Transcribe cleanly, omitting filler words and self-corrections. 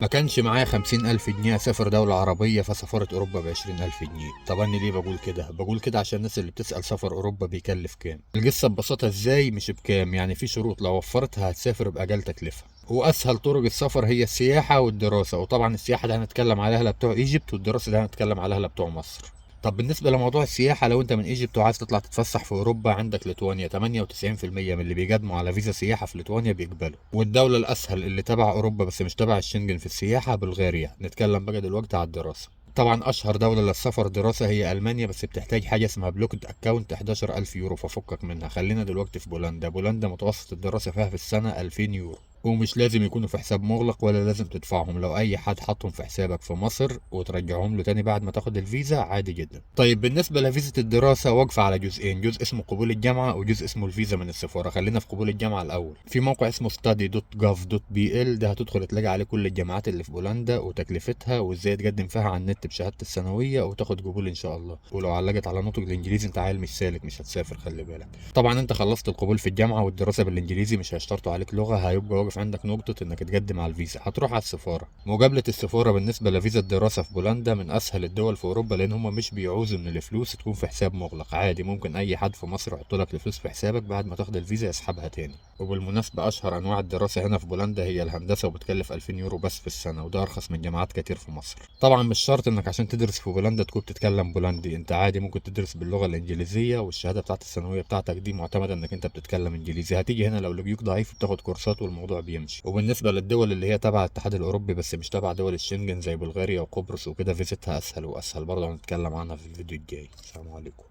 ما كانش معايا 50,000 جنيه أسافر دولة عربية، فسافرت أوروبا ب20,000 جنيه. طب أنا ليه بقول كده؟ بقول كده عشان الناس اللي بتسأل سفر أوروبا بيكلف كام. القصة ببساطة إزاي مش بكام، يعني في شروط لو وفرتها هتسافر بأقل تكلفة. وأسهل طرق السفر هي السياحة والدراسة، وطبعا السياحة ده هنتكلم عليها لبتوع Egypt، والدراسة ده هنتكلم عليها لبتوع مصر. طب بالنسبة لموضوع السياحة، لو انت من Egypt وعايز تطلع تتفسح في اوروبا، عندك ليتوانيا 98% من اللي بيقدموا على فيزا سياحة في ليتوانيا بيقبلوا. والدولة الاسهل اللي تبع اوروبا بس مش تبع الشنجن في السياحة بلغاريا. نتكلم بقى دلوقتي على الدراسة. طبعا اشهر دولة للسفر دراسة هي المانيا، بس بتحتاج حاجة اسمها blocked account 11,000 يورو، ففكك منها. خلينا دلوقتي في بولندا. بولندا متوسط الدراسة فيها في السنة 2000 يورو، ومش لازم يكونوا في حساب مغلق ولا لازم تدفعهم. لو اي حد حطهم في حسابك في مصر وترجعهم له تاني بعد ما تاخد الفيزا عادي جدا. طيب بالنسبة لفيزا الدراسة واقفة على جزئين، جزء اسمه قبول الجامعة وجزء اسمه الفيزا من السفارة. خلينا في قبول الجامعة الاول. في موقع اسمه study.gov.pl، ده هتدخل تلاقي عليه كل الجامعات اللي في بولندا وتكلفتها وازاي تقدم فيها على النت بشهادة الثانوية وتاخد قبول ان شاء الله. ولو علقت على نطق الانجليزي انت عيل مش سالك، مش هتسافر، خلي بالك. طبعا انت خلصت القبول في الجامعة والدراسة بالانجليزي مش هيشترطوا عليك لغة، هيبقى واقف عندك نقطة انك تقدم على الفيزا. هتروح على السفارة. مقابلة السفارة بالنسبة لفيزا الدراسة في بولندا من اسهل الدول في اوروبا، لان هم مش بيعوزوا ان الفلوس تكون في حساب مغلق، عادي ممكن اي حد في مصر يحط لك الفلوس في حسابك بعد ما تاخد الفيزا يسحبها تاني. وبالمناسبة اشهر انواع الدراسة هنا في بولندا هي الهندسة، وبتكلف 2000 يورو بس في السنة، وده ارخص من جامعات كتير في مصر. طبعا مش شرط انك عشان تدرس في بولندا تكون بتتكلم بولندي، انت عادي ممكن تدرس باللغة الانجليزية، والشهادة بتاعت الثانوية بتاعتك دي معتمدة انك انت بتتكلم انجليزي. هتيجي هنا لو لقيوك ضعيف بتاخد كورسات والموضوع بيمشي. وبالنسبة للدول اللي هي تبع الاتحاد الاوروبي بس مش تبع دول الشنجن زي بلغاريا وقبرص وكده، فيزتها اسهل واسهل، برضه هنتكلم عنها في الفيديو الجاي. السلام عليكم.